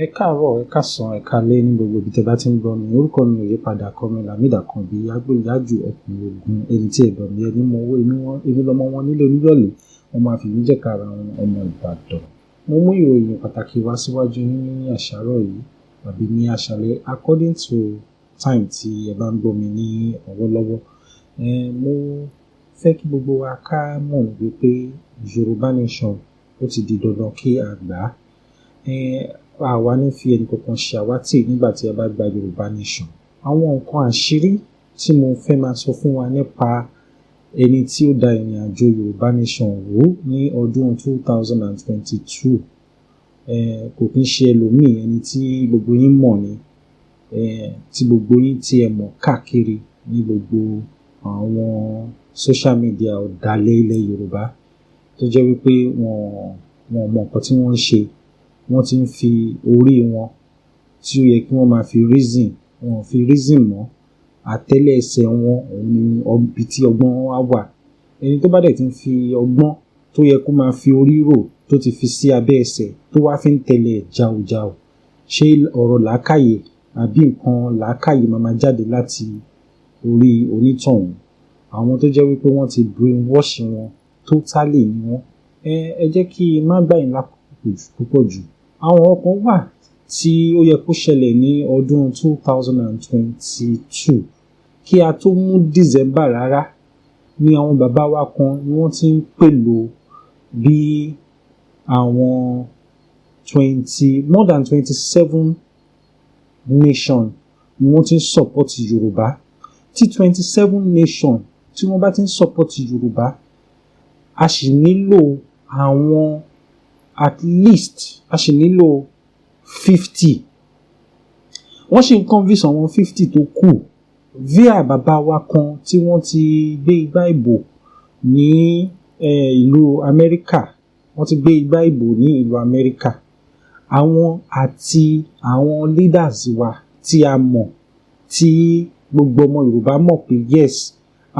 Ẹ káàárọ̀, ẹ káàsán, ẹ káalẹ́ ní gbogbo ibi tẹ́ bá ti ń gbọ́ mi. Orúkọ mi ò yí padà, Comrade Lamid Àkànbí, Agbóyàjú ọkùnrin ogun, ẹni tí ẹ̀dọ̀ mi ẹni mọ owó, èmi wọn, èmi lọmọ wọn nílé Olúyọ̀lé, ọmọ àfìmí jẹ̀kára wọn, ọmọ Ìbàdàn. Mo mú ìròyìn pàtàkì wá síwájú yín ní àṣàárọ̀ yìí àbí ní àṣálẹ́ according to time tí ẹ bá ń gbọ́ mi ní ọwọ́lọ́wọ́. Mo fẹ́ kí gbogbo wa ká mọ̀ wípé Yorùbá Nation, ó ti di dandan kí a gbà á. Àwa ní fi ẹnì kankan ṣe àwátì nígbà tí a bá gba Yorùbá Nation. Àwọn nǹkan àṣírí tí mo fẹ́ máa sọ fún wa nípa ẹni tí ó da ìrìn àjò Yorùbá Nation rú ní ọdún 2022, kò kí ń ṣe ẹlòmíì, ẹni tí gbogbo yín mọ̀ ni, tí gbogbo yín tí ẹ mọ̀ káàkiri ní gbogbo àwọn social media ọ̀dàlẹ̀ ilẹ̀ Yorùbá, tó jẹ́ wípé wọn mọ nǹkan tí wọ́n ń ṣe. Wọ́n ti ń fi orí wọn tí ó yẹ kí wọ́n máa fi reason, wọn ò fi reason mọ́. Àtẹ́lẹ̀ ẹsẹ̀ wọn, òun ni ibi tí ọgbọ́n wá wà. Ẹni tó bá dẹ̀ ti ń fi ọgbọ́n tó yẹ kó máa fi orí rò, tó ti fi sí abẹ́ ẹsẹ̀, tó wá fi ń tẹ̀lé jàùjàù, ṣé ọ̀rọ̀ làákàyè àbí nǹkan làákàyè máa jáde láti orí onítọ̀hún? Àwọn tó jẹ́ wípé wọ́n ti brainwash wọn totally ni wọ́n. Ẹ jẹ́ kí n má gbà yín lákòókò púpọ̀ jù. Àwọn kan wà tí ó yẹ kó ṣẹlẹ̀ ní ọdún 2022. Kí a tó mú December rárá ni àwọn bàbá wa kan ni wọ́n ti ń pèlò bí àwọn 20, more than 27 nation ni wọ́n ti ń support Yorùbá. Tí 27 nation tí wọ́n bá ti ń support Yorùbá, a sì nílò àwọn, at least a sì nílò 50. Wọ́n sì ń convince àwọn 50 tó kù via bàbá wa kan tí wọ́n ti gbé igbá ìbò ní ìlú Amẹ́ríkà. Wọ́n ti gbé igbá ìbò ní ìlú Amẹ́ríkà. Àwọn àti àwọn leaders wa tí a mọ̀, tí gbogbo ọmọ Yorùbá mọ̀ pé yes,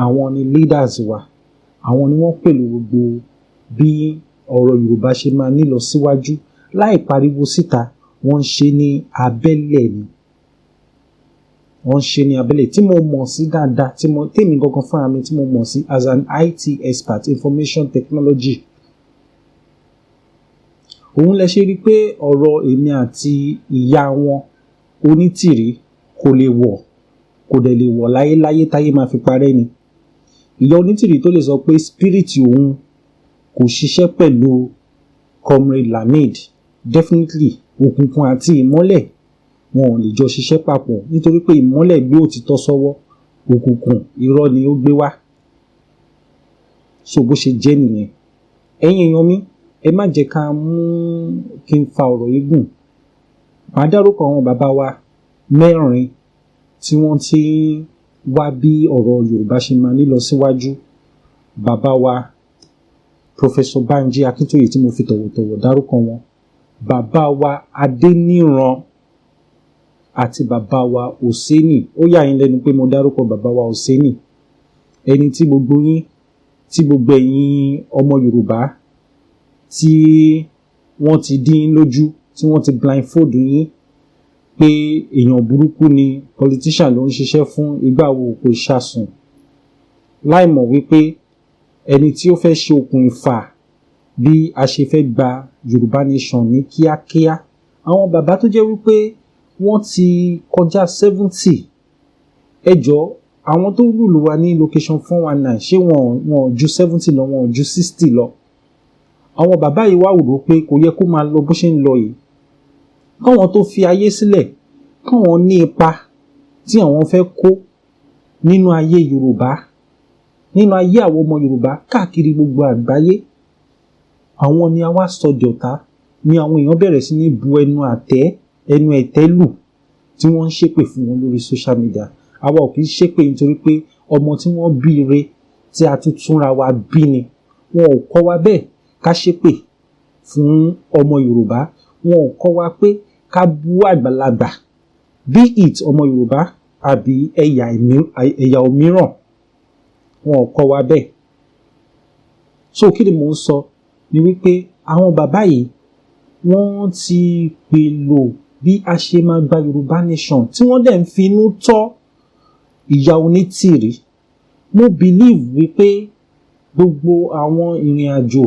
àwọn ni leaders wa, àwọn ni wọ́n pẹ̀lú gbogbo bí ọ̀rọ̀ Yorùbá ṣe máa nílọ síwájú láì pariwo síta. Wọ́n ń ṣe ní abẹ́lẹ̀ ni, wọ́n ń ṣe ní abẹ́lẹ̀, tí mo mọ̀ sí dáadáa, tí mo tèmi gangan fúnra mi tí mo mọ̀ sí as an IT expert, information technology. Òun lẹ ṣe rí i pé ọ̀rọ̀ èmi àti ìyá wọn Onítìrí kò lè wọ̀, kò dẹ̀ lè wọ̀ láyéláyé táyé máa fi parẹ́ ni. Ìyá Onítìrí tó lè sọ pé spirit òun kò ṣiṣẹ́ pẹ̀lú Comrade Lamid, definitely òkùnkùn àti ìmọ́lẹ̀, wọn ò lè jọ ṣiṣẹ́ papọ̀, nítorí pé ìmọ́lẹ̀ gbé òtítọ́ sọ́wọ́, òkùnkùn, irọ́ ni ó gbé wá. So bó ṣe jẹ́ nìyẹn. Ẹ̀yin èèyàn mi, ẹ má jẹ́ ká mú kí n fa ọ̀rọ̀ yìí gùn. Màá dárúkọ àwọn bàbá wa mẹ́rin tí wọ́n ti ń wá bí ọ̀rọ̀ Yorùbá ṣe máa nílọ síwájú. Bàbá wa Professor Banji Akíntóyè, tí mo fi tọ̀wọ̀tọ̀wọ̀ dárúkọ wọn, bàbá wa Adéníran àti bàbá wa Òsénì. Ó yà yín lẹ́nu pé mo dárúkọ bàbá wa Òsénì, ẹni tí gbogbo yín, tí gbogbo ẹ̀yin ọmọ Yorùbá tí wọ́n ti dín lójú, tí wọ́n ti blindfold yín pé èèyàn burúkú ni, politician ló ń ṣiṣẹ́ fún, igbá wo kò ṣàsùn, láì mọ̀ wípé ẹni tí ó fẹ́ ṣe okùn ìfà bí a ṣe fẹ́ gba Yorùbá Nation ní kíákíá. Àwọn bàbá tó jẹ́ wípé wọ́n ti kọjá 70, ẹ jọ̀ọ́, àwọn tó rule wa ní location 419, ṣé wọn ju 70 lọ? Wọn ju 60 lọ. Àwọn bàbá yìí wá wò pé kò yẹ kó máa lọ bó ṣe ń lọ yìí, káwọn tó fi ayé sílẹ̀, káwọn ní ipa tí àwọn fẹ́ kó nínú ayé Yorùbá, nínú ayé àwọn ọmọ Yorùbá káàkiri gbogbo àgbáyé. Àwọn ni a wá sọ di ọ̀tá, ni àwọn èèyàn bẹ̀rẹ̀ sí ní bu ẹnu àtẹ́, ẹnu ẹ̀tẹ́ lù, tí wọ́n ń ṣépè fún wọn lórí social media. Àwa ò kì í ṣépè, nítorí pé ọmọ tí wọ́n bí ire, tí a tún túnra wa bí ni. Wọn ò kọ́ wa bẹ́ẹ̀ ká ṣépè fún ọmọ Yorùbá. Wọn ò kọ́ wa pé ká bú àgbàlagbà, be it ọmọ Yorùbá àbí ẹ̀yà òmíràn. Wọn ò kọ́ wa bẹ́ẹ̀. So kí ni mò ń sọ ni wípé àwọn bàbá yìí, wọ́n ti pèlò Bí a ṣe máa gba Yorùbá Nation, tí wọ́n dẹ̀ ń finú tọ́ ìyá Onítìrí, mo believe wípé gbogbo àwọn ìrìn àjò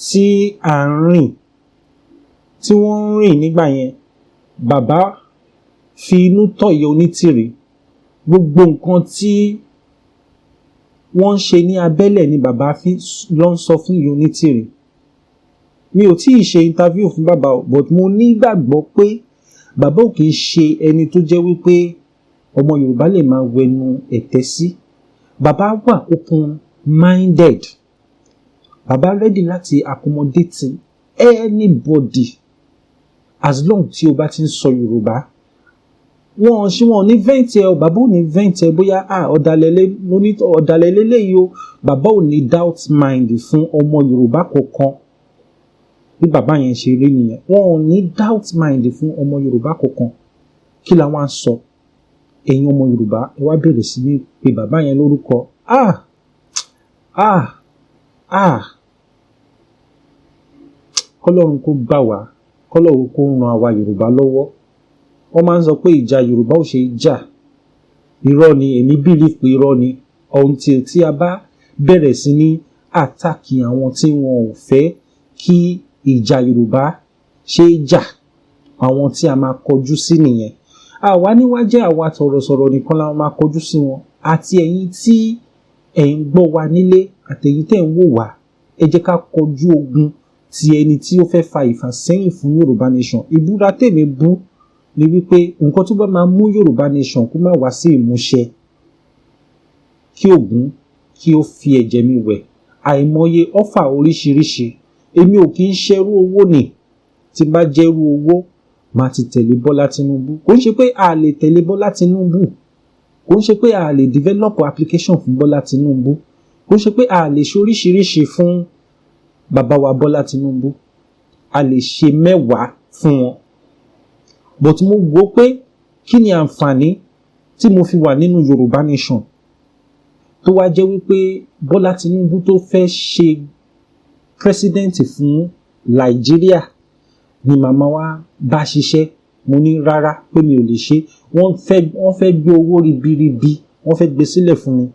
tí à ń rìn, tí wọ́n ń rìn nígbà yẹn, bàbá fi inú tọ́ ìyá Onítìrí. Gbogbo nǹkan tí wọ́n ń ṣe ní abẹ́lẹ̀ ni bàbá fi lọ ń sọ fún ìyá Onítìrí. Mi ò tíì ṣe interview fún bàbá o, but mo nígbàgbọ́ pé bàbá ò kì í ṣe ẹni tó jẹ́ wípé ọmọ Yorùbá lè máa wẹnu ẹ̀tẹ́ sí. Bàbá wà open minded. Bàbá ready láti accommodate anybody as long tí o bá ti ń sọ Yorùbá. Wọn ṣé wọn ní vent ẹ o. Bàbá ò ní vent ẹ bóyá, ah, ọ̀dàlẹ̀ lélẹ́yìí o. Bàbá ò ní doubt mind fún ọmọ Yorùbá kankan. Bí bàbá yẹn ṣe rí nìyẹn, wọn ò ní doubt mind fún ọmọ Yorùbá kankan. Kí la wá ń sọ, ẹ̀yin ọmọ Yorùbá? Ẹ wá bẹ̀rẹ̀ sí ní pé bàbá yẹn lórúkọ. Ah, ah, ah! Kọ́lọ́run kó gbà wá, kọ́lọ́run kó ran àwa Yorùbá lọ́wọ́. Wọ́n máa ń sọ pé ìjà Yorùbá ò ṣe é jà. Irọ́ ni. Èmi believe pé irọ́ ni, until tí a bá bẹ̀rẹ̀ sí ní attack àwọn tí wọn ò fẹ́ kí ìjà Yorùbá ṣe é jà. Àwọn tí a máa kọjú sí nìyẹn. Àwa níwájẹ́ àwa sọ̀rọ̀sọ̀rọ̀ nìkan la máa kọjú sí wọn. Àti ẹ̀yin tí ẹ̀ ń gbọ́ wa nílé, àtẹ̀yin tẹ̀ ń wò wá, ẹ jẹ́ ká kọjú ogun ti ẹni tí ó fẹ́ fa ìfàsẹ́yìn fún Yorùbá Nation. Ìbúra tèmi bú ni wípé nǹkan tó bá máa mú Yorùbá Nation kó má wá sí ìmúṣẹ, kí Ògún kí ó fi ẹ̀jẹ̀ mi wẹ̀. Àìmọye offer oríṣiríṣi. Èmi ò kì í ṣerú owó nì. Tí n bá jẹ́rú owó, máa ti tẹ̀lé Bọ́lá Tinubu. Kò ń ṣe pé a lè tẹ̀lé Bọ́lá Tinubu, kò ń ṣe pé a lè develop application fún Bọ́lá Tinubu, kò ń ṣe pé a lè ṣe oríṣiríṣi fún bàbá wa Bọ́lá Tinubu. A lè ṣe mẹ́wàá fún wọn, but mo wò pé kí ni àǹfààní tí mo fi wà nínú Yorùbá Nation, tó wá jẹ́ wípé Bọ́lá Tinubu tó fẹ́ ṣe president fún Nàìjíríà ni màmá wa bá ṣiṣẹ́? Mo ní rárá, pé mi ò lè ṣe. Wọ́n fẹ́ gbé owó ribiribi, wọ́n fẹ́ gbé sílẹ̀ fún mi.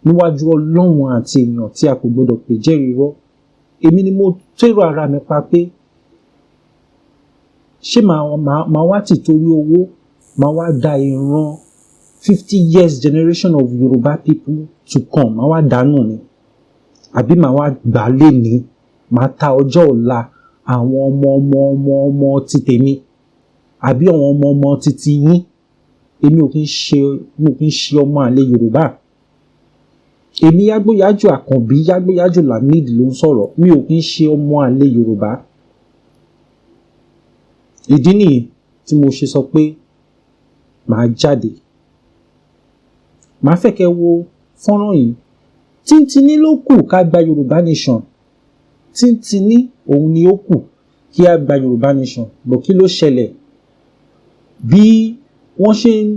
Níwájú Ọlọ́run àti èèyàn tí a kò gbọdọ̀ pè jẹ́rìí irọ́, èmi ni mo tèrò ara mi pa pé ṣé màá wá tì torí owó, màá wá da ìran 50 years generation of Yorùbá people to come, màá wá dànù ni, àbí màá wá gbà á lé ní màá ta ọjọ́ ọ̀la àwọn ọmọ ọmọ ọmọ ọmọ ti tèmi, àbí àwọn ọmọ ọmọ titi yín? Èmi ò kí ń ṣe, mi ò kí ń ṣe ọmọ àlè Yorùbá. Èmi Yágbóyájù Àkànbí, Yágbóyájù Lamid ló ń sọ̀rọ̀. Mi ò kí ń ṣe ọmọ àlè Yorùbá. Ìdí nìyí tí mo ṣe sọ pé màá jáde. Màá fẹ́ kẹ́ wo fọ́nrán yìí. Tíntínní ló kù ká gba Yorùbá Nation. Tíntínní òun ni ó kù kí á gba Yorùbá Nation bọ̀. Kí ló ṣẹlẹ̀? Bí wọ́n ṣe ń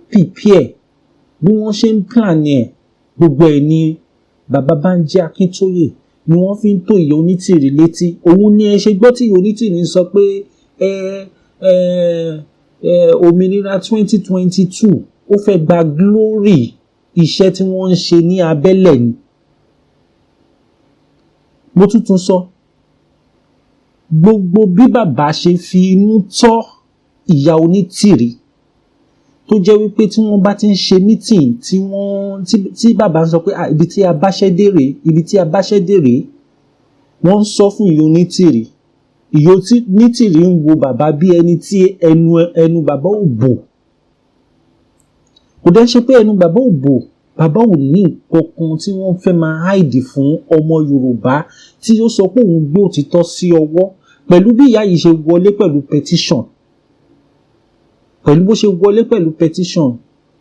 prepare, bí wọ́n ṣe ń plan ẹ̀, gbogbo ẹ̀ ni bàbá Bánjí Akíntóyè ni wọ́n fi ń tó ìyá Onítìrì létí. Òun ni ẹ ṣe gbọ́ tí ìyá Onítìrì ń sọ pé ẹ ẹ ẹ òmìnira 2022, ó fẹ́ gba glory iṣẹ́ tí wọ́n ń ṣe ní abẹ́lẹ̀ ni. Mo tún tún sọ, gbogbo bí bàbá ṣe fi inú tọ́ ìyá Onítìrì, tó jẹ́ wípé tí wọ́n bá ti ń ṣe meeting, tí wọ́n tí bàbá ń sọ pé, "Ah, ibi tí a báṣẹ́ dé rèé, ibi tí a báṣẹ́ dé rèé," wọ́n ń sọ fún ìyá Onítìrì. Ìyá Onítìrì ń wo bàbá bí ẹni tí ẹnu bàbá ò bò. Kò dẹ́ ṣe pé ẹnu bàbá ò bò. Bàbá ò ní nǹkan kan tí wọ́n fẹ́ máa hide fún ọmọ Yorùbá tí ó sọ pé òun gbé òtítọ́ sí ọwọ́. Pẹ̀lú bí ìyá yìí ṣe wọlé pẹ̀lú petition, pẹ̀lú bó ṣe wọlé pẹ̀lú petition,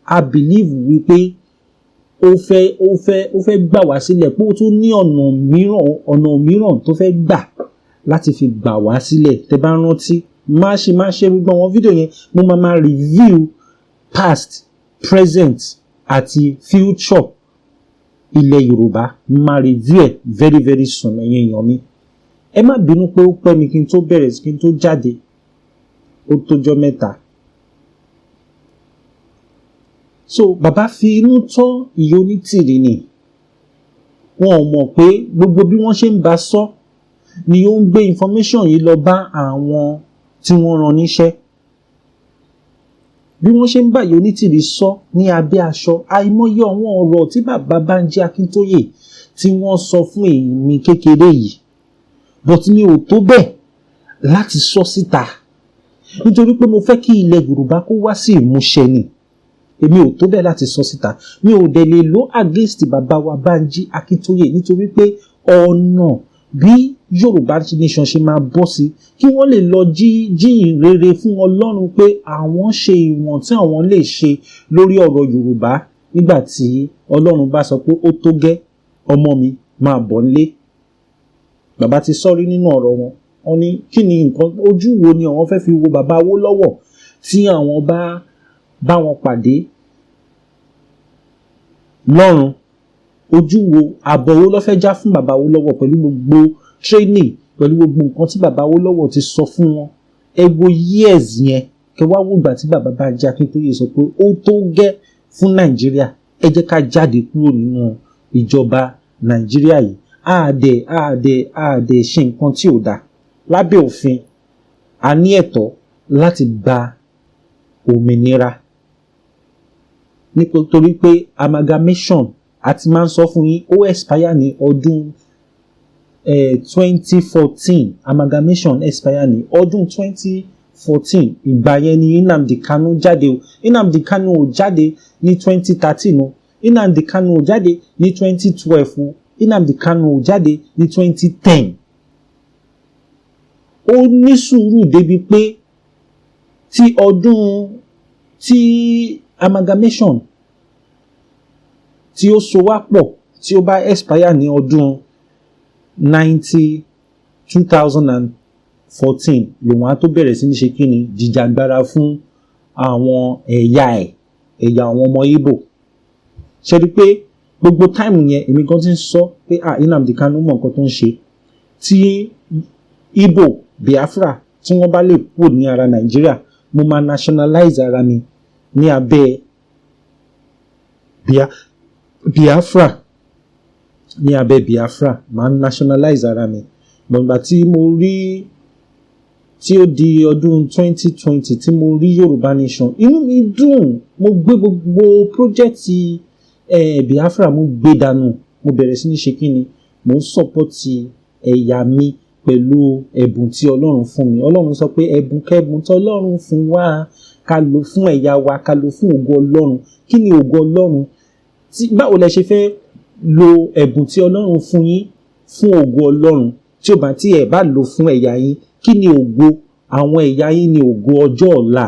I believe wípé ó fẹ́ gbà wá sílẹ̀, pé ó tún ní ọ̀nà mìíràn tó fẹ́ gbà láti fi gbà wá sílẹ̀. Tẹ́ bá rántí, má ṣe gbogbo àwọn fídíò yẹn, mo máa review past, present àti future ilẹ̀ Yorùbá. Máa review ẹ̀ very very soon. Ẹ̀yin èèyàn mi, ẹ má bínú pé ó pẹ́ mi kí n tó bẹ̀rẹ̀, kí n tó jáde. Ó tójọ́ mẹ́ta. So bàbá fi inú tán ìyá Onítìrí ni. Wọn ò mọ̀ pé gbogbo bí wọ́n ṣe ń bá sọ ni ó ń gbé information yìí lọ bá àwọn tí wọ́n rán níṣẹ́. Bí wọ́n ṣe ń bá ìyá Onítìrí sọ ní abẹ́ aṣọ, àìmọye àwọn ọ̀rọ̀ tí bàbá Bánjí Akíntóyè tí wọ́n sọ fún èmi kékeré yìí, but mi ò tó bẹ́ẹ̀ láti sọ síta, nítorí pé mo fẹ́ kí ilẹ̀ Yorùbá kó wá sí ìmúṣẹ ni. Èmi ò tó bẹ́ẹ̀ láti sọ síta. Mi ò dẹ̀ lè lo against bàbá wa Bánjí Akíntóyè, nítorí pé ọ̀nà bí Yorùbá nation ṣe máa bọ́ sí, kí wọ́n lè lọ jí jíyìn rere fún Ọlọ́run pé àwọn ṣe ìwọ̀n tí àwọn lè ṣe lórí ọ̀rọ̀ Yorùbá, nígbà tí Ọlọ́run bá sọ pé ó tó gẹ́, ọmọ mi, máa bọ̀ nílé. Bàbá ti sọ́rí nínú ọ̀rọ̀ wọn. Wọ́n ní kí ni nǹkan, ojú wo ni àwọn fẹ́ fi wo bàbá Awólọ́wọ̀ tí àwọn bá bá wọn pàdé lọ́run? Ojú wo, àbọ̀ wo ló fẹ́ já fún bàbá Awólọ́wọ̀ pẹ̀lú gbogbo training, pẹ̀lú gbogbo nǹkan tí bàbá Awólọ́wọ̀ ti sọ fún wọn? Ẹ wo years yẹn, kẹ wá wò gbà tí bàbá Bánjí Akíntóyè sọ pé ó tó gẹ́ fún Nàìjíríà, ẹ jẹ́ ká jáde kúrò nínú ìjọba Nàìjíríà yìí. Àdẹ ṣe nǹkan tí ò dáa lábẹ́ òfin. A ní ẹ̀tọ́ láti gba òmìnira, nítorí pé amalgamation, a ti máa ń sọ fún yín, ó expire ní ọdún 2014. Amalgamation expire ní ọdún 2014. Ìgbà yẹn ni Nnamdi Kanu jáde o. Nnamdi Kanu ò jáde ní 2013 o. Nnamdi Kanu ò jáde ní 2012 o. Nnamdi Kanu ò jáde ní 2010. Ó ní sùúrù débi pé tí ọdún tí amalgamation tí ó so wá pọ̀, tí ó bá expire ní ọdún 2014, lòun á tó bẹ̀rẹ̀ sí ní ṣe kíni, jìjàgbara fún àwọn ẹ̀yà ẹ̀, ẹ̀yà àwọn ọmọ Ìgbò. Ṣe rí pé gbogbo time yẹn, èmi gan ti ń sọ pé, ah, Nnamdi Kanu mọ̀ nǹkan tó ń ṣe. Tí Ìgbò, Biafra, tí wọ́n bá lè kúrò ní ara Nàìjíríà, mo máa nationalize ara mi ní abẹ́ Biafra. Ní abẹ́ Biafra, máa nationalize ara mi. Gbọ̀ngbà tí mo rí tí ó di ọdún 2020, tí mo rí Yorùbá nation, inú mi dùn. Mo gbé gbogbo project Biafra, mo gbé dànù. Mo bẹ̀rẹ̀ sí ní ṣe kíni, mo ń support ẹ̀yà mi pẹ̀lú ẹ̀bùn tí Ọlọ́run fún mi. Ọlọ́run sọ pé ẹ̀bùn kẹ́bùn tí Ọlọ́run fún wa, ká lò fún ẹ̀yà wa, ká lò fún ògo Ọlọ́run. Kí ni ògo Ọlọ́run? Tí báwo lẹ ṣe fẹ́ lo ẹ̀bùn tí Ọlọ́run fún yín fún ògo Ọlọ́run tí ó bá tí ẹ bá lò fún ẹ̀yà yín? Kí ni ògo àwọn ẹ̀yà yín? Ni ògo ọjọ́ ọ̀la.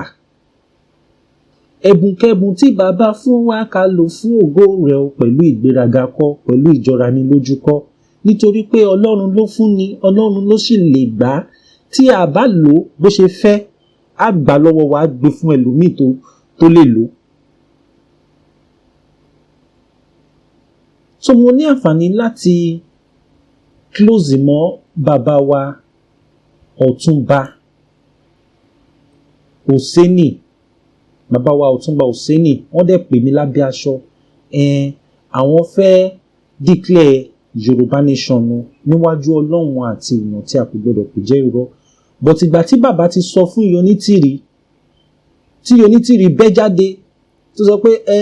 Ẹ̀bùnkẹ́bùn tí bàbá fún wa, ká lò fún ògo rẹ̀ o, pẹ̀lú ìgbéraga kọ́, pẹ̀lú ìjọra ní lójú kọ́, nítorí pé Ọlọ́run ló fún ni, Ọlọ́run ló sì lè gbà á. Tí a bá lò ó bó ṣe fẹ́, á gbà lọ́wọ́ wa, á gbé fún ẹlòmíì tó lè lò ó. So mo ní àǹfààní láti close mọ́ bàbá wa Ọ̀túnba Oseni. Bàbá wa Ọ̀túnba Oseni, wọ́n dẹ̀ pè mí lábẹ́ aṣọ. Àwọn fẹ́ declare Yorùbá nation nu níwájú Ọlọ́run àti èèyàn tí a kò gbọdọ̀ pè jẹ́ irọ́. But ìgbà tí bàbá ti sọ fún Ìyá Onítìrí, tí Ìyá Onítìrí bẹ́ jáde, tó sọ pé ẹ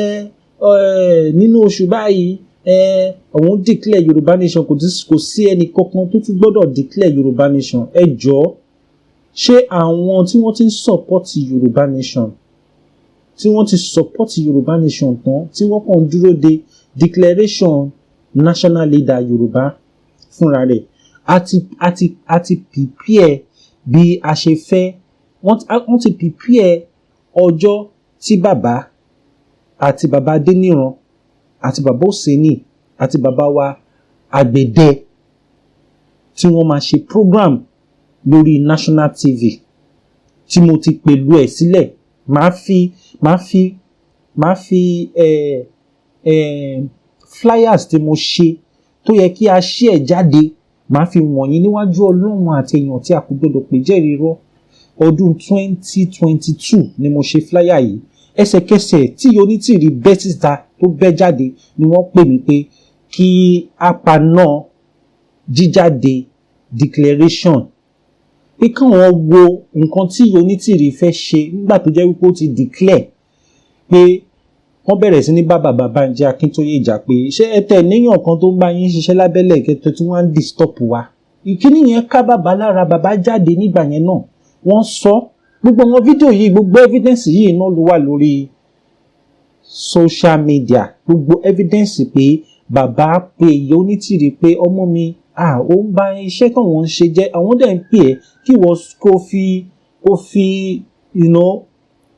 ẹ nínú oṣù báyìí, ẹ òun declare Yorùbá nation, kò sí ẹnì kankan tó tún gbọ́dọ̀ declare Yorùbá nation. Ẹ jọ̀ọ́, ṣé àwọn tí wọ́n ti ń support Yorùbá nation, tí wọ́n ti support Yorùbá nation tán, tí wọ́n kàn ń dúró de declaration national leader Yorùbá fúnra rẹ̀, àti prepare bí a ṣe fẹ́, wọ́n ti prepare ọjọ́ tí bàbá àti bàbá Adéníran àti bàbá Òsínì àti bàbá wa Àgbẹ̀dẹ tí wọ́n máa ṣe program lórí national TV, tí mo ti pẹ̀lú ẹ̀ sílẹ̀. Màá fi flyers tí mo ṣe tó yẹ kí a ṣí ẹ̀ jáde, màá fi wọ̀nyí níwájú Ọlọ́run àti èèyàn tí a kò gbọdọ̀ pè jẹ́rìí irọ́. Ọdún 2022 ni mo ṣe flyer yìí. Ẹsẹ̀kẹsẹ̀ tí Onítìrí bẹ́ síta, tó bẹ́ jáde, ni wọ́n pè mí pé kí a paná jíjáde declaration, pé káwọn wo nǹkan tí Onítìrí fẹ́ ṣe nígbà tó jẹ́ wípé ó ti declare, pé wọ́n bẹ̀rẹ̀ sí ní bá bàbá Bánjí Akíntóyè jà pé ṣé ẹ tẹ̀ níyàn kan tó ń bá yín ṣiṣẹ́ lábẹ́lẹ̀ kẹtẹ tí wọ́n á ń disturb wa. Ìkíní yẹn ká bàbá lára. Bàbá jáde nígbà yẹn náà, wọ́n sọ gbogbo àwọn fídíò yìí, gbogbo evidence yìí náà ló wà lórí social media, gbogbo evidence pé bàbá pé ìyá Onítìrí pé ọmọ mi, ah, ó ń ba iṣẹ́ táwọn ń ṣe jẹ́, àwọn dẹ̀ ń pè é kí wọ́n kó fi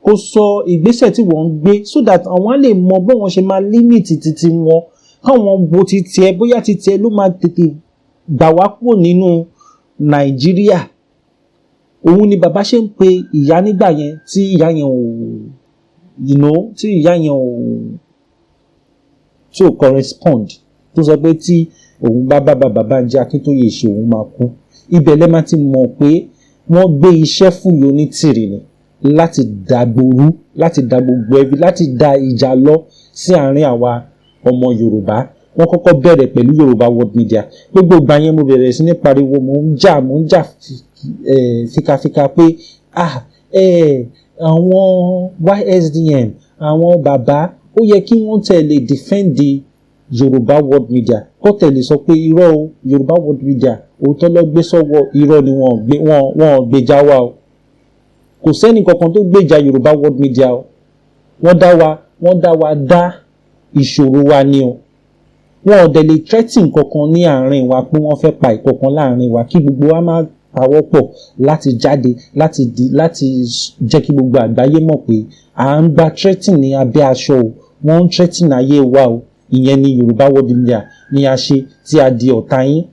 kó sọ ìgbésẹ̀ tí wọ́n ń gbé so that àwọn á lè mọ bí wọ́n ṣe máa limit títí wọn, káwọn wo ti tiẹ̀, bóyá ti tiẹ̀ ló máa tètè gbà wá kúrò nínú Nàìjíríà. Òun ni bàbá ṣe ń pe ìyá nígbà yẹn tí ìyá yẹn ò you know tí ìyá yẹn ò tí ò correspond, tó sọ pé tí òun bá bá bàbá Bánjí Akíntóyè ṣe, òun máa kú. Ibẹ̀ lẹ́ máa ti mọ̀ pé wọ́n gbé iṣẹ́ fún Onítìrì ni láti dàgbòrú, láti da gbogbo ẹbí, láti da ìjà lọ sí àárín àwa ọmọ Yorùbá. Wọ́n kọ́kọ́ bẹ̀rẹ̀ pẹ̀lú Yorùbá World Media. Gbogbo ìgbà yẹn, mo bẹ̀rẹ̀ sí ní pariwo, mò ń jà fikafika pé ah, àwọn YSDM, àwọn bàbá, ó yẹ kí wọ́n tẹ̀lé defend Yorùbá World Media, kó tẹ̀lé sọ pé irọ́ o, Yorùbá World Media, òótọ́ ló gbé sọ́wọ́, irọ́ ni wọ́n gbé, wọ́n gbèjà wa o. Kò sẹ́ni kankan tó gbèjà Yorùbá World Media o. Wọ́n dá wa dá ìṣòro wa ni o. Wọn ò dẹ̀ lè threaten kankan ní àárín wa pé wọ́n fẹ́ pa ìkankan láàrin wa, kí gbogbo wa máa pawọ́pọ̀ láti jáde, láti jẹ́ kí gbogbo àgbáyé mọ̀ pé à ń gba threaten ní abẹ́ aṣọ o, wọ́n ń threaten ayé wa o. Ìyẹn ni Yorùbá World Media ni a ṣe tí a di ọ̀tá yín.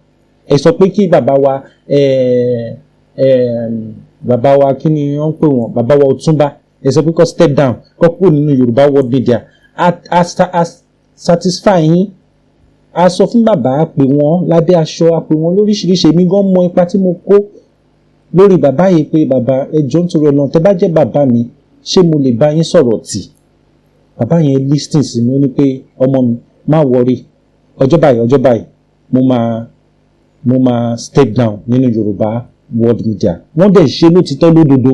Ẹ sọ pé kí bàbá wa, kí ni wọ́n ń pè wọ́n, bàbá wa Ọ̀túnba, ẹ sọ pé kó step down, kó kúrò nínú Yorùbá World Media. A satisfy yín. A sọ fún bàbá, a pè wọ́n lábẹ́ aṣọ, a pè wọ́n lóríṣiríṣi. Èmi gan mọ ipa tí mo kó lórí bàbá yìí pé bàbá, ẹ jọ̀ọ́, nítorí Ọlọ́run, tẹ́ bá jẹ́ bàbá mi, ṣé mo lè bá yín sọ̀rọ̀ tì? Bàbá yẹn listen sí mi. Ó ní pé ọmọ mi, má worry, ọjọ́ báyìí, ọjọ́ báyìí, mo máa step down nínú Yorùbá World Media. Wọ́n dẹ̀ ṣe lótìtọ́ lódodo,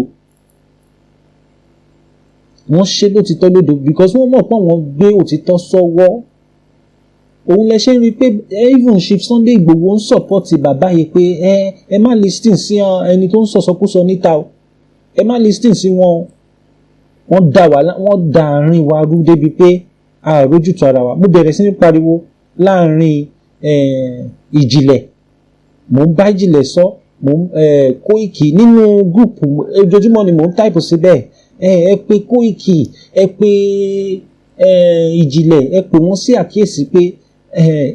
wọ́n ṣe lótìtọ́ lódodo, because wọ́n mọ̀ pé àwọn gbé òtítọ́ sọ́wọ́. Òun lẹ ṣe ń rí i pé even Chief Sunday Igboho ń support bàbá yìí pé ẹ má listen sí ẹni tó ń sọ̀sọ́kúsọ níta o, ẹ má listen sí wọn o. Wọ́n dá wa, wọ́n da àárín wa rú débi pé a rójútu ara wa. Mo bẹ̀rẹ̀ sí ní pariwo láàrin Ìjìnlẹ̀, mò ń bá Ìjìnlẹ̀ sọ, mò ń Kóìkì nínú group. Ojoojúmọ́ ni mò ń type síbẹ̀, ẹ pé Kóìkì, ẹ pé Ìjìnlẹ̀, ẹ pè wọ́n sí àkíyèsí pé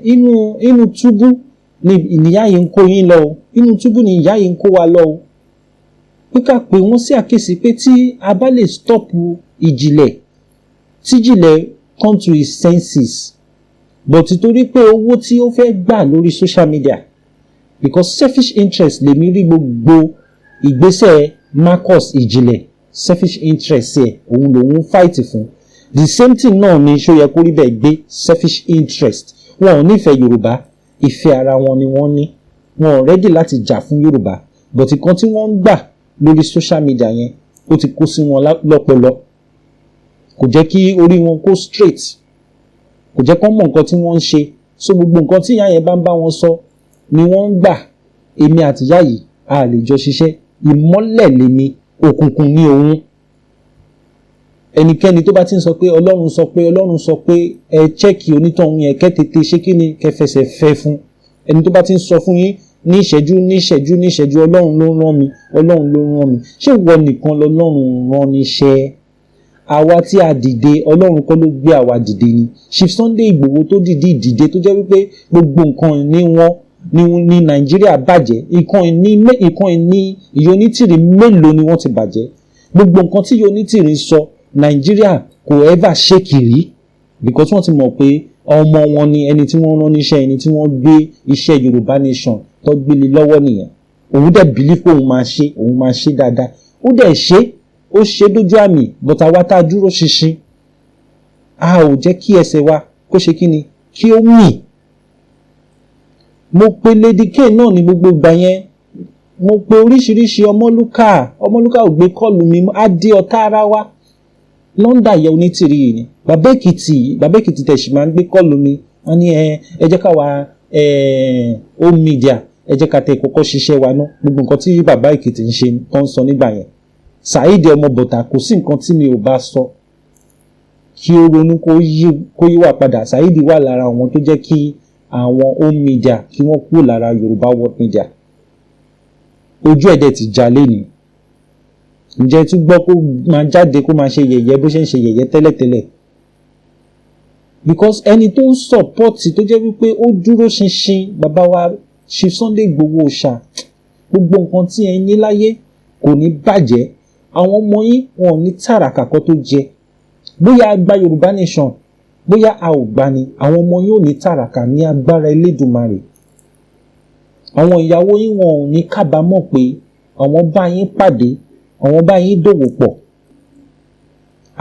inú túbú ni ìyá yìí ń kó yín lọ o, inú túbú ni ìyá yìí ń kó wa lọ o, pé ká pè wọ́n sí àkíyèsí pé tí a bá lè stop Ìjìnlẹ̀, tí Ìjìnlẹ̀ come to his senses. But torí pé owó tí ó fẹ́ gbà lórí social media, because selfish interest lèmi rí gbogbo ìgbésẹ̀ Marcus Ìjìnlẹ̀, selfish interest ẹ̀ òun lòun fight fún. The same thing náà ni ṣó yẹ kó rí bẹ́ẹ̀ gbé selfish interest. Wọn ò nífẹ̀ẹ́ Yorùbá, ìfẹ́ ara wọn ni wọ́n ní. Wọn ò ready láti jà fún Yorùbá, but ìkan tí wọ́n ń gbà lórí social media yẹn, ó ti kó sí wọn lọ́pọlọ, kò jẹ́ kí orí wọn kó straight, kò jẹ́ kó mọ̀ nǹkan tí wọ́n ń ṣe. So gbogbo nǹkan tí ìyá yẹn bá ń bá wọn sọ ni wọ́n ń gbà. Èmi àti ìyá yìí, a lè jọ ṣiṣẹ́. Ìmọ́lẹ̀ lèmi, òkùnkùn ní òun. Ẹnikẹ́ni tó bá ti ń sọ pé Ọlọ́run sọ pé, Ọlọ́run sọ pé, ẹ check onítọ̀hún yẹn, kẹ́ tètè ṣé kí ni, kẹ́ fẹsẹ̀ fẹ́ fún. Ẹni tó bá ti ń sọ fún yín ní ìṣẹ́jú, ní ìṣẹ́jú, ní ìṣẹ́jú, Ọlọ́run ló rán mi, Ọlọ́run ló rán mi, ṣé ìwọ nìkan lọ́lọ́run rán níṣẹ́? Àwa tí a dìde, Ọlọ́run kọ́ ló gbé àwa dìde ni? Chief Sunday Igboho tó dìde dìde, tó jẹ́ wípé gbogbo nǹkan ní wọn ní Nàìjíríà bàjẹ́, nǹkan ní Ìyá Onítìrí mélòó ni wọ́n ti bàjẹ́? Gbogbo nǹkan tí Ìyá Onítìrí sọ, Nàìjíríà kò ever shake rí, because wọ́n ti mọ̀ pé ọmọ wọn ni ẹni tí wọ́n rán níṣẹ́, ẹni tí wọ́n gbé iṣẹ́ Yorùbá Nation tó gbélé lọ́wọ́ nìyẹn. Òun dẹ̀ believe pé òun máa ṣe, òun máa ṣe dáadáa. Ó dẹ̀ ṣe, ó ṣe dójú àmì, but àwa tá a dúró ṣinṣin, a ò jẹ́ kí ẹsẹ̀ wa kó ṣe kí ni, kí ó mì. Mo pe Lady K náà ní gbogbo ìgbà yẹn. Mo pe oríṣiríṣi. Ọmọlúkà, Ọmọlúkà ò gbé call mi. Á dé ọ̀tá ara wa lọ́ndà yẹ. Onítìrí yìí ni Bàbá Èkìtì. Bàbá Èkìtì tẹ̀sí máa ń gbé call mi. Wọ́n ní ẹ jẹ́ ká wa home media, ẹ jẹ́ ká tẹ kọ́kọ́ ṣiṣẹ́ wa ná. Gbogbo nǹkan tí Bàbá Èkìtì ń ṣe tó ń sọ nígbà yẹn, Saheed ọmọ bọ̀tà, kò sí nǹkan tí mi ò bá sọ kí ó ronú kó yíwà padà. Saheed wà lára àwọn tó jẹ́ kí àwọn home media kí wọ́n kúrò lára Yorùbá World Media. Ojú ẹ̀ dẹ̀ ti já lénìí. Ǹjẹ́ tún gbọ́ kó máa jáde kó máa ṣe yẹ̀yẹ́ bó ṣe ń ṣe yẹ̀yẹ́ tẹ́lẹ̀tẹ́lẹ̀? Because ẹni tó ń support, tó jẹ́ wípé ó dúró ṣinṣin, bàbá wa Chief Sunday Igboho Òòṣà, gbogbo nǹkan tí ẹ ní láyé kò ní bàjẹ́. Àwọn ọmọ yín, wọn ò ní tàràkà kó tó jẹ. Bóyá a gba Yorùbá Nation, bóyá a ò gbà ni, àwọn ọmọ yín ò ní tàràkà ní agbára Elédùmarè. Àwọn ìyàwó yín, wọn ò ní kábàámọ̀ pé àwọn bá yín pàdé, àwọn bá yín dòwò pọ̀.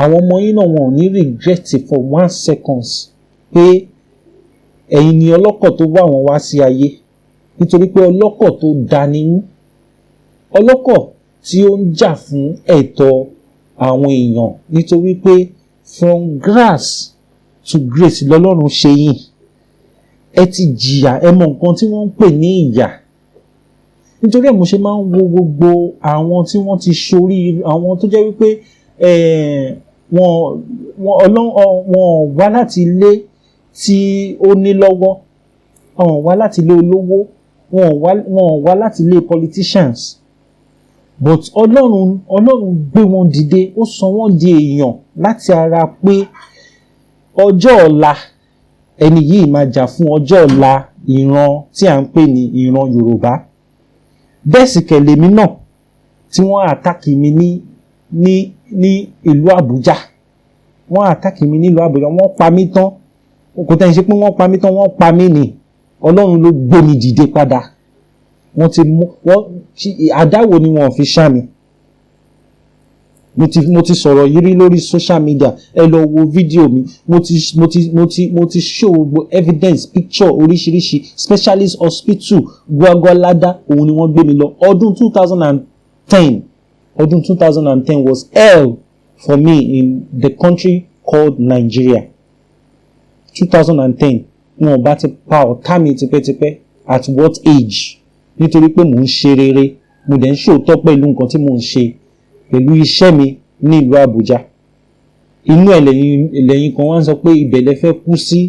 Àwọn ọmọ yín náà, wọn ò ní regret for one seconds pé ẹ̀yin ni ọlọ́kọ̀ tó wá wọn wá sí ayé, nítorí pé ọlọ́kọ̀ tó da ni yín, ọlọ́kọ̀ tí ó ń jà fún ẹ̀tọ́ àwọn èèyàn, nítorí pé from grass to grace lọ́lọ́run ṣe yín. Ẹ ti jìyà, ẹ mọ nǹkan tí wọ́n ń pè ní ìyà. Nítorí ẹ̀ mo ṣe máa ń wo gbogbo àwọn tí wọ́n ti ṣorí, àwọn tó jẹ́ wípé wọ́n wá láti ilé tí ó ní lọ́wọ́, wọ́n wá láti ilé olówó, wọ́n wá láti ilé politicians, but Ọlọ́run gbé wọn dìde, ó sọ wọ́n di èèyàn láti ara pé ọjọ́ ọ̀la ẹni yìí máa jà fún ọjọ́ ọ̀la ìran tí à ń pè ní ìran Yorùbá. Bẹ́ẹ̀ sì kẹ̀lẹ́mí náà tí wọ́n attack mi ní ìlú Àbújá. Wọ́n attack mi nílùú Àbújá, wọ́n pa mí tán. Kò tẹ́ ń ṣe pé wọ́n pa mí tán, wọ́n pa mí ni. Ọlọ́run ló gbé mi dìde padà. Wọ́n ti mú wọ́n àdáwò ni wọ́n fi ṣá mi. Mo ti sọ̀rọ̀ yìí rí lórí social media. Ẹ lọ wo fídíò mi. Mo ti show gbogbo evidence, picture oríṣiríṣi. Specialist hospital Gwagwalada, òun ni wọ́n gbé mi lọ ọdún 2010. Ọdún 2010 was hell for me in the country called Nigeria. 2010, wọn ò bá ti pa ọ̀tá mi tipẹ́tipẹ́. At what age? Nítorí pé mò ń ṣe rere, mo dẹ̀ ń ṣòótọ́ pẹ̀lú nǹkan tí mò ń ṣe pẹ̀lú iṣẹ́ mi ní ìlú Àbújá. Inú ẹ̀ lẹ́yìn kan wá ń sọ pé ibẹ̀ lẹ fẹ́ kú sí,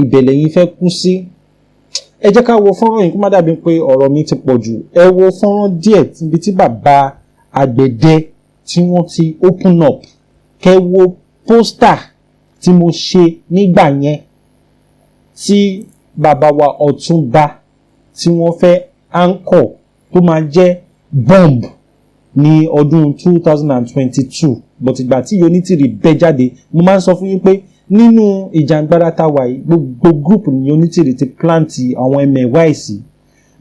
ibẹ̀ lẹ́yìn fẹ́ kú sí. Ẹ jẹ́ ká wo fọ́nrán yìí kó má dàbí pé ọ̀rọ̀ mi ti pọ̀ jù. Ẹ wo fọ́nrán díẹ̀ níbi tí bàbá àgbẹ̀dẹ tí wọ́n ti open up. Kẹ́ wo poster tí mo ṣe nígbà yẹn tí bàbá wa Ọ̀túnba tí wọ́n fẹ́ anchor tó máa jẹ́ bomb ní ọdún 2022. But ìgbà tí Onítìrì bẹ́ jáde, mo máa ń sọ fún yín pé nínú ìjàngbara tá a wà yìí, gbogbo group ní Onítìrì ti plant àwọn ẹmẹ̀wá ẹ̀ sí,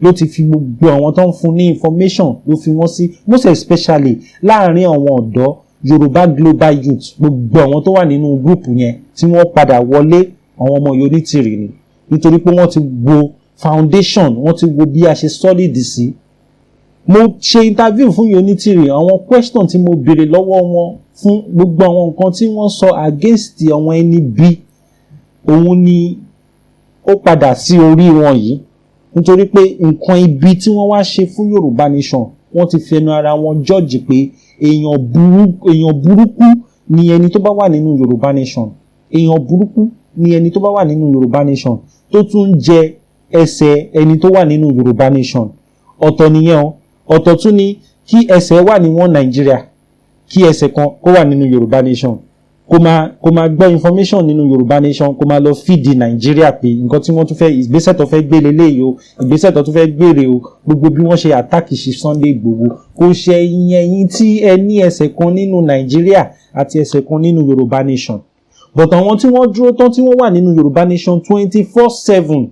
ló ti fi gbogbo àwọn tó ń fún ní information, ló fi wọ́n sí, most especially láàrin àwọn ọ̀dọ́ Yorùbá Global Youth. Gbogbo àwọn tó wà nínú group yẹn tí wọ́n padà wọlé, àwọn ọmọ Onítìrì ni, nítorí pé wọ́n ti wo foundation, wọ́n ti wo bí a ṣe solid sí. Mo ṣe interview fún Onítìrì. Àwọn question tí mo béèrè lọ́wọ́ wọn fún gbogbo àwọn nǹkan tí wọ́n sọ against àwọn ẹni bí òun ni ó padà sí orí wọn yìí, nítorí pé nǹkan ibi tí wọ́n wá ṣe fún Yorùbá Nation, wọ́n ti fi ẹnu ara wọn judge pé èèyàn burúkú ni ẹni tó bá wà nínú Yorùbá Nation, èèyàn burúkú ni ẹni tó bá wà nínú Yorùbá Nation tó tún ń jẹ ẹsẹ̀ ẹni tó wà nínú Yorùbá Nation. Ọ̀tọ̀ nìyẹn o. Ọ̀tọ̀ tún ni kí ẹsẹ̀ wà ní wọn Nàìjíríà, kí ẹsẹ̀ kan kó wà nínú Yorùbá Nation, kó máa gbọ́ information nínú Yorùbá Nation, kó máa lọ fìdí Nàìjíríà pé nǹkan tí wọ́n tún fẹ́, ìgbésẹ̀ tó fẹ́ gbé leléyìí o, ìgbésẹ̀ tó tún fẹ́ gbére o. Gbogbo bí wọ́n ṣe attack ṣe Sunday Igboho, kò ṣe ẹ̀yin tí ẹ ní ẹsẹ̀ kan nínú Nàìjíríà àti ẹsẹ̀ kan nínú Yorùbá Nation. But àwọn tí wọ́n dúró tán, tí wọ́n wà nínú Yorùbá Nation 24/7,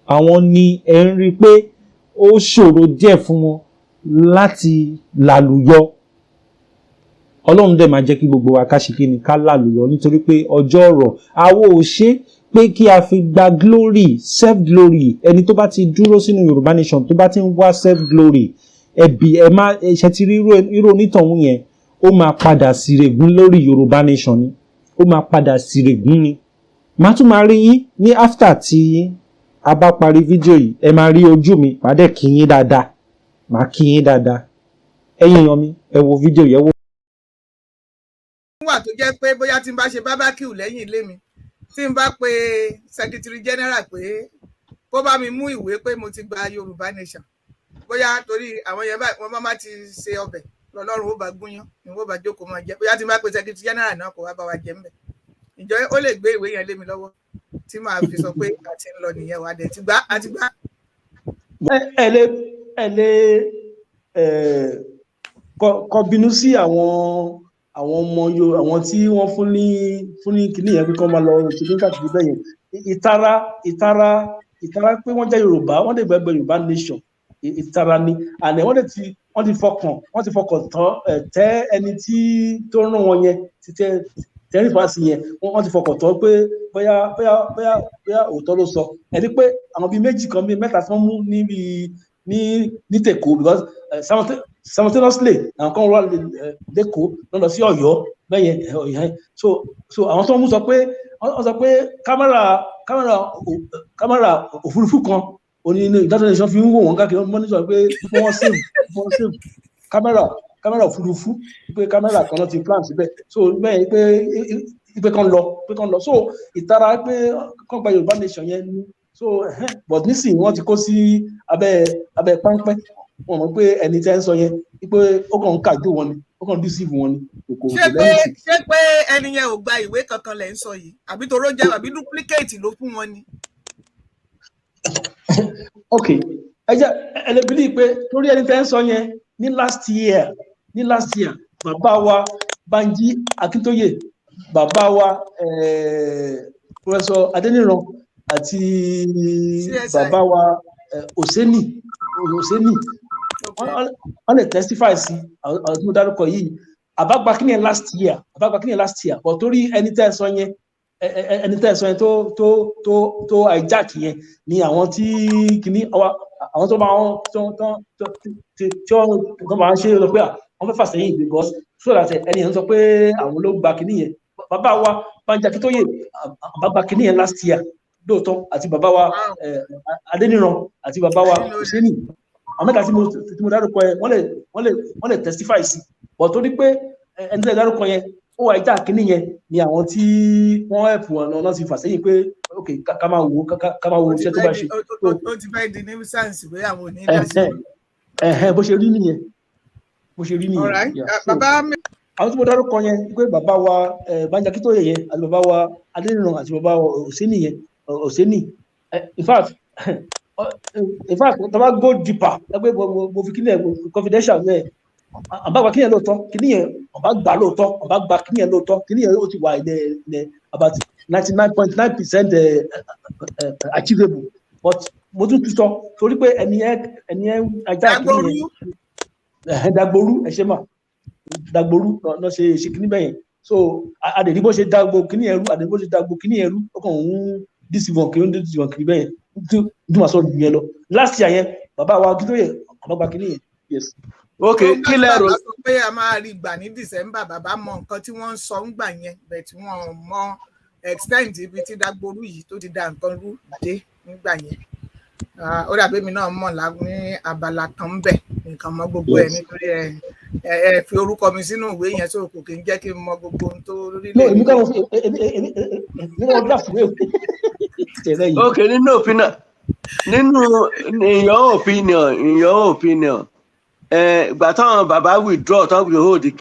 àwọn ni ẹ ń rí i pé ó ṣòro díẹ̀ fún wọn. Láti làlùyọ, Ọlọ́run dẹ̀ máa jẹ́ kí gbogbo wa ká ṣe kí ni, ká làlùyọ, nítorí pé ọjọ́ ọ̀rọ̀ àwo ò ṣe pé kí a fi gba glory, self glory. Ẹni tó bá ti dúró sínú Yorùbá Nation, tó bá ti ń wá self glory, ẹbí ẹ má ṣe ti rí irú onítọ̀hún yẹn, ó máa padà sírègùn lórí Yorùbá Nation ni, ó máa padà sírègùn ni. Màá tún máa rí yín ní after tí a bá parí fídíò yìí. Ẹ máa rí ojú mi, màá dẹ̀ kí yín dáadáa, màá kí yín dáadáa. Ẹ̀yin èèyàn mi, ẹ wo fídíò yẹn, wo. Wà tó jẹ́ pé bóyá tí n bá ṣe barbecue lẹ́yìn ilé mi, tí n bá pe secretary general pé kó bá mi mú ìwé pé mo ti gba Yorùbá Nation, bóyá torí àwọn yẹn báyìí, wọ́n bá ti ṣe ọbẹ̀ lọ́lọ́run, ó bá gúnyán ni, wọ́n bá jókòó máa jẹ. Bóyá tí n bá pe secretary general náà kó wá bá wa jẹ ńbẹ̀, ǹjẹ́ ó lè gbé ìwé yẹn lé mi lọ́wọ́ tí màá fi sọ pé àti ń lọ nìyẹn? Wà dẹ̀ ti gbá, àti gbá. Ẹ lè kọ bínú sí àwọn ọmọ yo, àwọn tí wọ́n fún ní kinní yẹn pé kí wọ́n máa lọ ṣe ní káàkiri bẹ́ẹ̀ yẹn. Ìtara pé wọ́n jẹ́ Yorùbá, wọ́n lè gbẹgbẹ Yorùbá Nation, ìtara ni. Àná wọ́n ti fọkàn tán tẹ́ ẹni tí tó rán wọn yẹn, ti tẹ́ tẹ́rì fásì yẹn, wọ́n ti fọkàn tán pé bóyá òótọ́ ló sọ. Ẹni pé àwọn bíi méjì kan, bíi mẹ́ta tí wọ́n mú níbi ní tèkó, because simultaneously àwọn kan wà lẹ́kọ̀ọ́, lọ́n lọ sí Ọ̀yọ́ bẹ́yẹn. So àwọn tó ń mú sọ pé, wọ́n sọ pé kámẹ́rà òfurufú kan òní United Nations fi ń wò wọ́n káàkiri. Wọ́n ní sọ pé wọ́n save kámẹ́rà òfurufú, pé kámẹ́rà kan náà ti plan síbẹ̀. So bẹ́ẹ̀ pé kán lọ. So ìtara pé kán gba Yorùbá Nation yẹn ní. So but nísìnyí wọ́n ti kó sí abẹ́ páńpẹ́. Wọ́n mọ̀ pé ẹni tẹ́ ń sọ yẹn, pé ó kàn ń kàjú wọn ni, ó kàn ń deceive wọn ni. Kò ṣé pé ṣé pé ẹni yẹn ò gba ìwé kankan lẹ̀ ń sọ yìí, àbí toró jẹ́, àbí duplicate ló fún wọn ni? Ok, ẹ jẹ́ ẹ lè believe pé torí ẹni tẹ́ ń sọ yẹn, ní last year, bàbá wa Banji Akíntóyè, bàbá wa Professor Adéníran àti bàbá wa Oseni, wọ́n lè testify sí àwọn tí mo dárúkọ yìí. Àbágbá kí ni last year, àbágbá kí ni last year, but torí ẹni tẹ́ ẹ sọ yẹn tó hijack yẹn ni àwọn tí kìíní, àwọn tó máa ń tó tó tó tí wọ́n máa ń ṣe lọ pé wọ́n fẹ́ fà sẹ́yìn, because so that ẹni yẹn sọ pé àwọn ló gba kìíní yẹn. Bàbá wa Banji Akíntóyè, bàbá gba kìíní yẹn last year lóòótọ́, àti bàbá wa Adéníran àti bàbá wa Hussaini, àwọn mẹ́ta tí mo dárúkọ yẹn, wọ́n lè testify sí. But torí pé ẹni tí ẹ dárúkọ yẹn, ó wà ìjà kínní yẹn ni, àwọn tí wọ́n help wọn náà ti fà sẹ́yìn pé ok, ká máa wo iṣẹ́ tó bá ṣe. Ó ti fẹ́ di nuisance pé àwọn ò ní dá sí. Bó ṣe rí nìyẹn, bó ṣe rí nìyẹn. Bàbá mi. Àwọn tí mo dárúkọ yẹn, pé bàbá wa Banji Akíntóyè yẹn àti bàbá wa Adéníran àti bàbá wa Hussaini yẹn, Hussaini, in fact, tó bá go deeper, ẹgbẹ́ mo fi kíní ẹ̀ confidential yẹn, àbá gba kíní yẹn lóòótọ́, kíní yẹn àbá gbà lóòótọ́, àbá gba kíní yẹn lóòótọ́. Kíní yẹn ó ti wà ní about 99.9% achievable, but mo tún tún sọ torí pé ẹni yẹn ajá kíní yẹn, Dagboru, ẹ ṣe mà, Dagboru náà ṣe kíní bẹ́yẹn. So adèrí bó ṣe dagbo kíní yẹn rú, adèrí bó ṣe dagbo kíní yẹn rú, ó kàn ń deceive wọn kiri, ó ń deceive wọn kiri bẹ́yẹn. Tí wọ́n sọ jù yẹn lọ, last year yẹn, bàbá wa Akíntóyè, bàbá gba kíní yẹn, yes. Ok, kí lẹ rò? Bàbá sọ pé a máa rí gbà ní December. Bàbá mọ nǹkan tí wọ́n ń sọ ń gbà yẹn bẹ́ẹ̀, tí wọ́n mọ extent ibi tí Dagboru yìí tó ti da nǹkan rú dé nígbà yẹn. Ó dàbí èmi náà mọ̀ ní abala kan ń bẹ̀ nǹkan mọ gbogbo ẹ̀, nítorí ẹ fi orúkọ mi sínú ìwé yẹn, so kò kí ń jẹ́ kí n mọ gbogbo ohun tó rí. No, èmi kọ́ mo fi èmi kọ́ mo draft ìwé tẹ̀lé yìí. Ok, nínú òfin náà, nínú in your opinion, ìgbà táwọn bàbá withdraw, táwọn withhold.